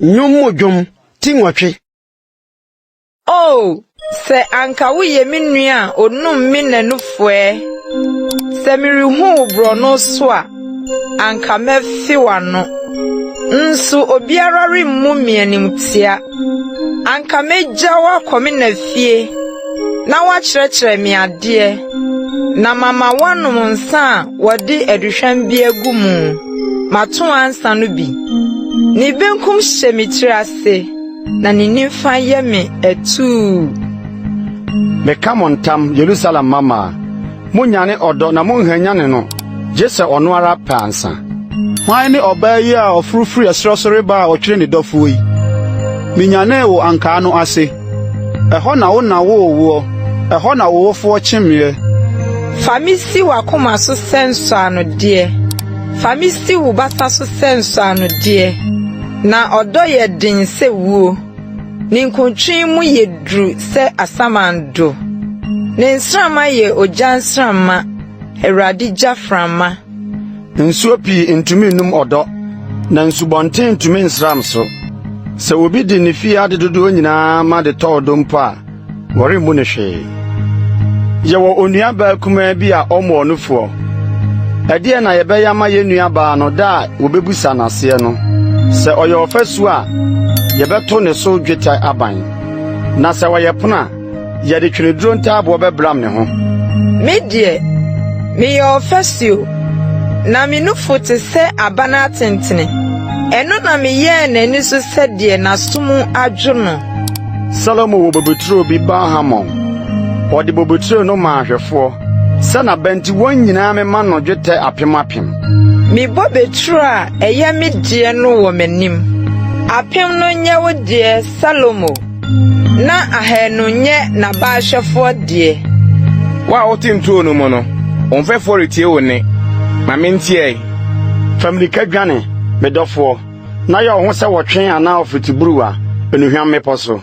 Nnwom mu dwom ti nwɔtwe. O, sɛ anka woyɛ me nua a onum me na nufu ɛ! Sɛ merehu wo borɔno so a, anka mɛfe w'ano. Nso obiara remmu me animtia. Anka megya wo akɔ me na fie na woakyerɛkyerɛ me adeɛ, na mama woanom nsa a wɔde aduhwam bi agu mu, m'atoaa nsa no bi. Ne benkum hyɛ me tiri ase, na ne nifa yɛ me atuu. Meka mo ntam, Yerusalem mmammaa, munnyane ɔdɔ na monnhwanyane no, gye sɛ ɔno ara pɛ ansa. Hwan ne ɔbaa yi a ɔforo firi ɛserɛ so reba a ɔtwere ne dɔfoɔ yi? Minyanee wo ankaa no ase. Ɛhɔ na wo na woo woɔ, ɛhɔ na wo wofoɔ kyemeɛ. Fa me si w'akoma so sɛ nsɔanodeɛ, fa me si wo basa so sɛ nsɔanodeɛ. Na ɔdɔ yɛ den sɛ wuo, ninkuntwe mu yɛ duru sɛ asamando. Ne nsramma yɛ ogya nsramma, Awurade gyaframa. Nsuo pii ntumi nnum ɔdɔ, na nsubɔnten ntumi nsram so. Sɛ obi de ne fie ade dodoɔ nyinaa ma de tɔ ɔdɔ mpo a, wɔremmu no hwee. Yɛwɔ onuabaa kumaa bi a ɔmmɔɔ nufoɔ. Ɛdeɛn na yɛbɛyɛ ama yɛn nuabaa no da a wɔbɛbisa n'aseɛ no? Sɛ ɔyɛ ɔfasuo a, yɛbɛto ne so dwetɛ aban. Na sɛ ɔyɛ pono a, yɛde tweneduro ntaaboɔ bɛbram ne ho. Me deɛ, meyɛ ɔfasuo, na me nufu te sɛ aban atentene. Ɛno na meyɛɛ n'ani so sɛdeɛ n'aso mu adwo no. Salomo wɔ bobeturo bi Baal-Hamon. Ɔde bobeturo no maa ahwɛfoɔ, sɛ n'aba nti wɔn nyinaa mema no dwetɛ apem apem. Me bobeturo a ɛyɛ me deɛ no wɔ m'anim. 1000 no nyɛ wo deɛ, Salomo, na 200 nyɛ n'abaahwɛfoɔ deɛ. Wo a wote nturo no mu no, wo mfɛfoɔ retie wo nne. Ma mentie ɛ. Fa mmirika dwane, me dɔfoɔ, na yɛ wo ho sɛ wɔtwe anaa ɔforoteburuwa, nnuhwam mmepɔ so.